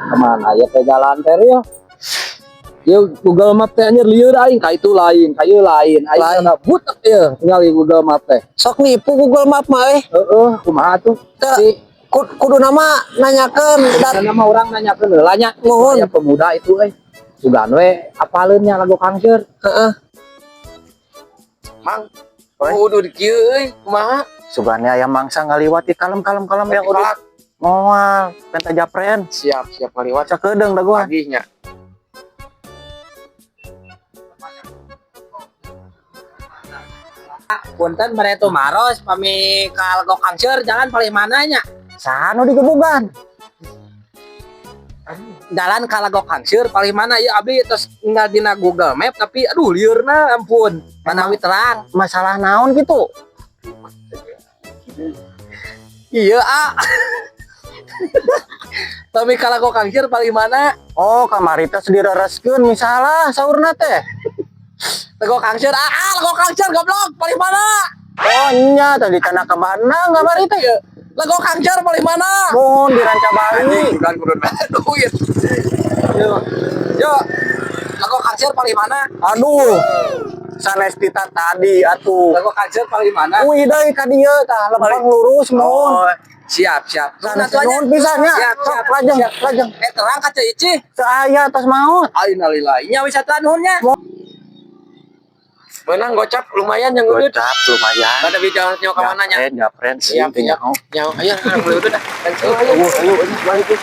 Kemana ya teh jalan teh ya? Ya Google Map teh anjir lieur aing, ka itu lain, ka ieu lain. Aing Lain. kana butek ya tinggal di Google Map teh. Sok nipu Google Map mah eh. Heeh, kumaha tuh? Teu. Si Kudu nama nanyakeun dat. Karena mah urang nanyakeun heula nya. Nuhun. Aya pemuda itu euy. Sugan we apaleun nya lagu Kangser. Heeh. Mang, kudu di kieu euy, kumaha? Sugane aya mangsa ngaliwat di kalem kalem kalem yang udah moal penta japren. Siap, siap ngaliwat. Sakedeung dagoan. Pagihnya. Punten bare tumaros, pami ka Legok Kangser jalan paling mana nya? Saha nu digebugan? Jalan ka Legok Kangser paling mana ya? Abdi terus tinggal dina Google Map, tapi aduh, liurna ampun. Manawi terang. Masalah naon gitu? Iya, ah. Pami ka Legok Kangser paling mana? Oh, kamari teh direreskeun misalnya saurna teh. Legok Kangser, ah, ah, Legok Kangser goblok, paling mana? Oh nya, tadi tanah ke mana kamari teh? Iya. Legok Kangser paling mana? Mun di Rancabali. Bukan kudu duit. Yo. Yo. Legok Kangser paling mana? Aduh, sanes tita tadi atuh. Legok Kangser paling mana? Wih deui ka dieu tah, lempang lurus mun. Oh, siap, siap. Sanes, nuhun pisan nya. Siap, Sok siap. lajeng, Siap. lajeng. Eh, terang ka Ceu Ici. Teu aya, tos maot. Innalillahi. Nya wisata, nuhun nya. Menang gocap lumayan yang udut. Gocap lumayan. Pada bicara nyawa ke mana nya? Japren, japren. Siap, siap. Nyawa, ayo beli udut dah. Ayo, Ayo, ayo, balik.